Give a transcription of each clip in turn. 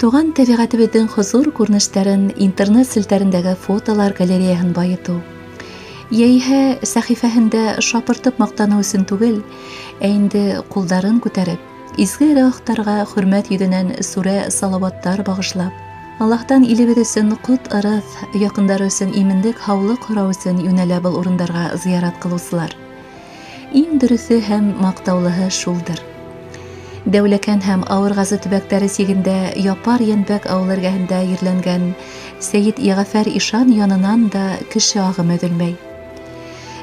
Туған тәбиғәтебеҙҙең хозур күренештәрен интернет селтәрендәге фотолар галереяһын байытыу, йәиһә сәхифәһендә шапыртып маҡтаныу өсөн түгел, ә инде ҡулдарын күтәреп, изге әруахтарға хөрмәт йөҙөнән сүрә салауаттар бағышлап, Аллаһтан илебеҙ өсөн ҡот-ырыҫ, яҡындары өсөн именлек, һаулыҡ һорау өсөн йүнәлә был урындарға зыярат ҡылыусылар. Иң дөрөҫө һәм маҡтаулыһы шулдыр. Дәүләкән һәм Ауырғазы төбәктәре сигендә Япар Йәнбәк ауылы эргәһендә ерләнгән Сәйет Йәғәфәр ишан янынан да кеше ағымы өҙөлмәй.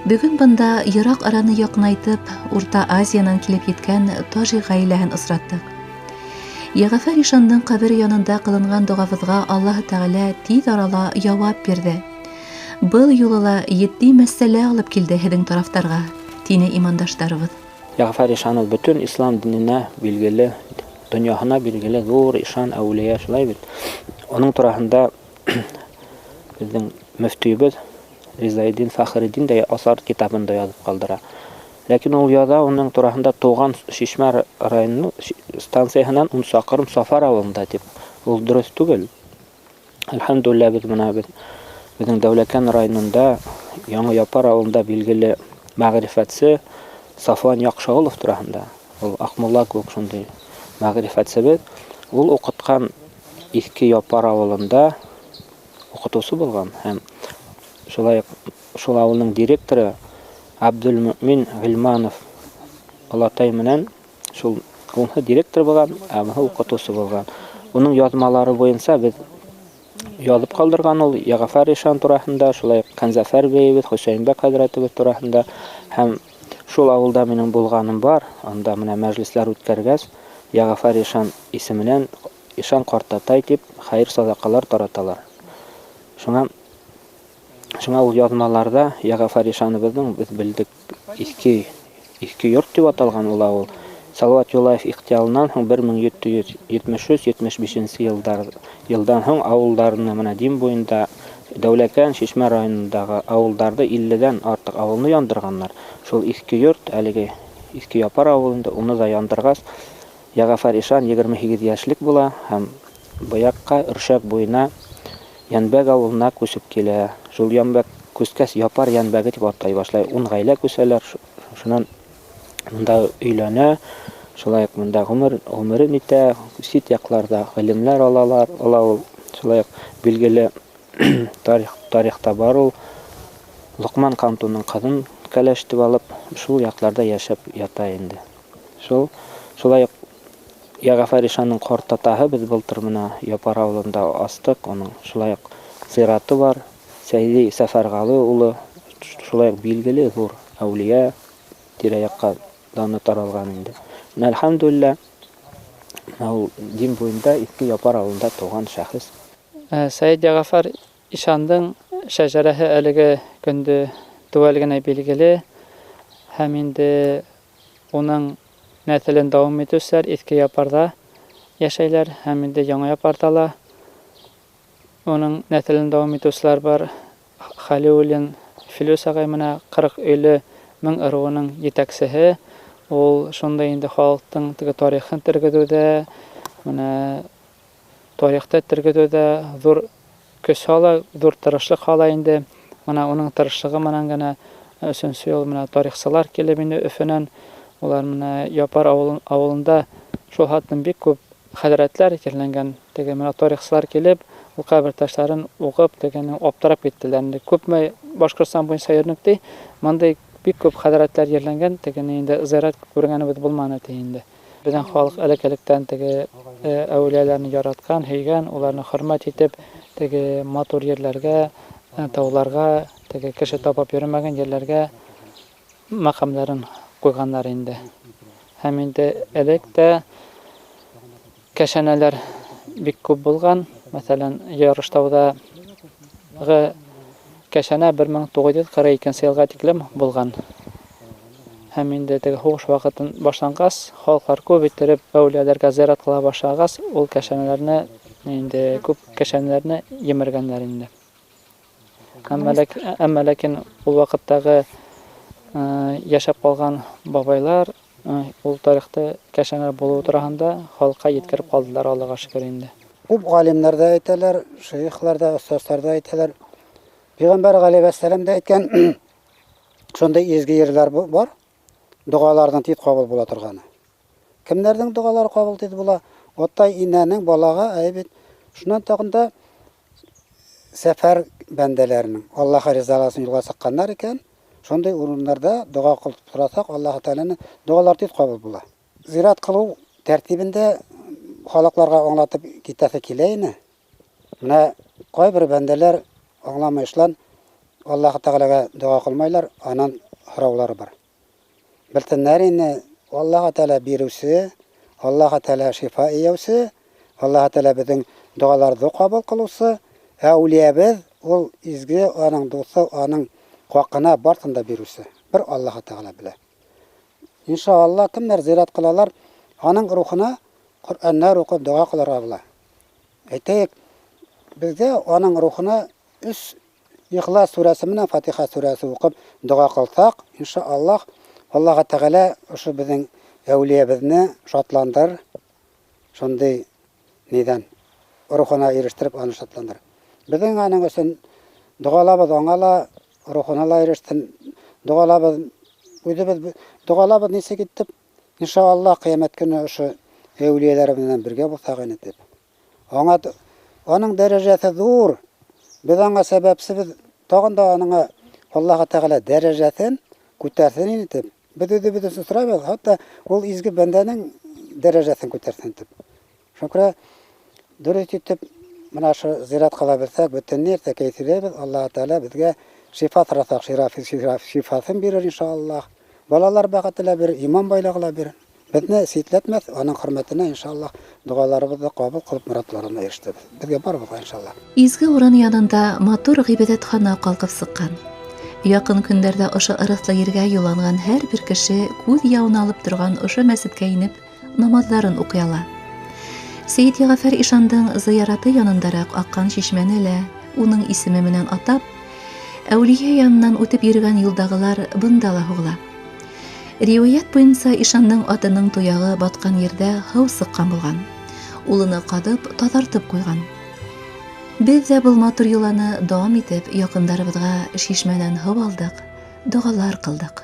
Бөгөн бында йыраҡ араны яҡынайтып, Урта Азиянан килеп еткән тажик ғаиләһен осраттыҡ. Йәғәфәр ишандың ҡәбере янында ҡылынған доғабыҙға Аллаһы Тәғәлә тиҙ арала яуап бирҙе. Был юлы ла етди мәсьәлә алып килде һеҙҙең тарафтарға, тине имандаштарыбыҙ. Йәғәфәр ишан ул бөтөн ислам диненә билгеле, донъяһына билгеле ҙур ишан, әүлиә, шулай бит. Уның тураһында беҙҙең мөфтөйөбөҙ Ризаиддин Фәхретдин дә Асар китабында яҙып ҡалдыра. Ләкин ул яҙа уның тураһында тыуған Шишмә районы станцияһынан 10 саҡрым Сафар ауылында тип. Ул дөрөҫ түгел. Әлхәмдүлилләһ, беҙ бына беҙҙең Дәүләкән районында Яңы Япар ауылында билгеле мәғрифәтсе Сафуан Яҡшығолов тураһында. Ул Аҡмулла кеүек шундай мәғрифәтсебеҙ. Ул уҡытҡан Иҫке Япар ауылында уҡытыусы булған һәм шулай уҡ шул ауылдың директоры Абдулмөмин Ғилманов олатай менән шул уныһы директор булған, ә быныһы уҡытыусы булған. Уның яҙмалары буйынса беҙ яҙып ҡалдырған ул Йәғәфәр ишан тураһында, шулай уҡ Ҡәнзәфәр бейебеҙ, Хөсәйенбәк хәҙрәтебеҙ тураһында һәм шул ауылда минең булғаным бар. Анда менә мәжлесләр үткәргәс, Йәғәфәр ишан исеменән ишан ҡартатай тип хәйер саҙаҡалар тараталар. Шуңа ул яҙмаларҙа Йәғәфәр ишаныбыҙҙың беҙ белдек Иҫке йорт тип аталған ул ауыл. Салауат Юлаев ихтыялынан һуң бер мең ете йөҙ етмеш өс, етмеш бишенсе йылдан һуң ауылдарына менә Дим буйында Дәүләкән, Шишмә районындағы ауылдарҙы илледән артыҡ ауылны яндырғаннар. Шул Иҫке йорт, әлеге Иҫке Япар ауылында уны да яндырғас, Йәғәфәр ишан 28 йәшлек була һәм быяҡҡа Өршәк буйына Йәнбәк ауылына күсеп килә. Шул Йәнбәк күскәс Япар Йәнбәге тип атай башлай. 10 ғаилә күсәләр. Шунан мында өйләнә, шулай уҡ мында ғүмерен итә, сит яҡларҙа ғилемләр алалар, ала ул. Шулай уҡ билгеле тарихта бар ул. Лоҡман Ҡантуның ҡыҙын кәләш итеп алып, шул яҡларҙа йәшәп ята инде. Шулай уҡ Йәғәфәр ишанның ҡартатаһы беҙ былтыр бына Япар ауылында астыҡ, уның шулай уҡ зираты бар. Сәйҙи Сәфәрғәле улы, шулай уҡ билгеле ҙур әүлиә, тирә-яҡҡа даны таралған инде. Әлхәмдүлилләһ, ул Дим буйында Иҫке Япар ауылында тыуған шәхес. Сәйет Йәғәфәр ишандың шәжәрәһе әлеге көндө теүәл генә билгеле һәм инде уның нәҫелен дауам итеүселәр Иҫке Япарҙа йәшәйләр һәм инде Яңы Япарҙа ла уның нәҫелен дауам итеүселәр бар. Хәлиуллин Филүс ағай менән 40 өйлө мең ырыуының етәксеһе. Ул шундай инде халыҡтың теге тарихын тергеҙеүҙә, менә тарихты тергеҙеүҙә ҙур көс һала, ҙур тырышлыҡ һала инде. Мына уның тырышлығы менән генә өсөнсө йыл менә тарихсылар килеп инде Өфөнән. Улар менә Япар ауылында шул хаттан бик күп хәҙрәтләр ерләнгән. Теге менә тарихсылар килеп, ул ҡәбер таштарын уҡып, тегене аптырап киттеләр. Инде күпме Башҡортостан буйынса йөрөнөк ти, мындай бик күп хәҙрәтләр ерләнгән, тегене инде зыярат күргәнебеҙ булманы ти инде. Беҙҙең халыҡ элек-электән теге әүлиәләрне яратҡан, һөйгән, уларны хөрмәт итеп, теге матур ерләргә, тауларға, теге кеше тапап йөрөмәгән ерләргә мәҡамдарын ҡуйғандар инде. Һәм инде элек тә кәшәнәләр бик күп булған. Мәҫәлән, Ярыштауҙағы кәшәнә бер мең туғыҙ йөҙ ҡырҡ икенсе йылға тиклем булған. Һәм инде теге һуғыш ваҡытын башланғас, халыҡлар күп иттереп әүлиәләргә зыярат ҡыла башлағас, ул кәшәнәләрне инде күп кәшәнәләрне емергәндәр инде. Әммә ләкин ул ваҡыттағы йәшәп ҡалған бабайлар ул тарихты кәшәнәләр булыуы тураһында халыҡҡа еткереп ҡалдылар, Аллаға шөкөр инде. Күп галимнәр дә әйтәләр, шейхлар да, остазлар да әйтәләр. Пәйгамбәр галәйһиссәлам дә әйткән, шундый изге ерләр бар, догаларның тиз кабул була торганы. Кемнәрнең догалары кабул тиз була? Атай инәнең балага, әй бит. Шуннан тагын да сәфәр бәндәләренең Аллаһ ризалыгын юлга чыкканнар икән, шундый урыннарда дога кылып сорасак, Аллаһ Тәгаләнең догалар тиз кабул була. Зират кылу тәртибендә халыкларга аңлатып китәсе килә ине. Менә кайбер бәндәләр аңламыйшлан Аллаһ Тәгаләгә дога кылмайлар, анан сораулары бар. Белсеннәр инде, Аллаһ Тәгалә бирүче, Аллаһ Тәгалә шифа ияүче, Аллаһ Тәгалә безнең догаларны кабул кылучы, әүлиябез ул изге, аның дусы, аның хакына барсын да бирүче. Бер Аллаһ Тәгалә белә. Иншалла, кемнәр зират кылалар, аның рухына Коръәннәр укып дога кылырга була. Әйтәйек, безгә аның рухына өч Ихлас сүрәсе менән Фатиха сүрәсе укып дога кылсак, иншаллаһ, Аллаһ Тәгалә ошо безнең әүлиябезне шатландыр, шундый нидән рухына ирештереп аны шатландыр. Безнең аның өчен догалабыз аңа ла, рухына ла ирештен. Догалабыз үзебез догалабыз ничек итеп, иншаллаһ, кыямәт көне ошо әүлияләр белән бергә булсак инде дип. Аңа аның дәрәҗәсе зур. Без аңа сәбәпсебез, тагын да аныңа Аллаһ Тәгалә дәрәҗәсен күтәрсен инде дип. Без үзебез өчен сорабыз, хәтта ул изге бәндәнең дәрәҗәсен күтәрсен дип. Шуңа күрә дөрес итеп менә шу зират кыла белсәк, бөтен нәрсә кәйсиләбез, Аллаһ Тәгалә безгә шифа сорасак, шифасын бирер иншаллаһ. Балалар бәхете лә бирер, иман байлыгы ла бирер. Безне ситләтмәс, аның хөрмәтенә иншаллаһ догаларыбызны кабул кылып морадларына ирештербез. Безгә барыбызга иншаллаһ. Изге урын янында матур гыйбадәтхана калкып сыккан. Якын көндәрдә ошо ырыслы ергә юлланган һәрбер кеше күз явын алып торган ошо мәсеткә инеп намазларын укый ала. Сәйид Ягафәр ишандың зыяраты янындарак аккан чишмәне лә уның исеме менән атап, әүлия яныннан үтеп йөргән юлдагылар бында ла һуғыла. Риваять буенча ишанның атының тоягы баткан ердә һыу сыккан булган. Улыны кадып, тазартып куйган. Без дә был матур йоланы дәвам итеп, якындарыбыҙға шишмәнән һыу алдыҡ, догалар кылдыҡ.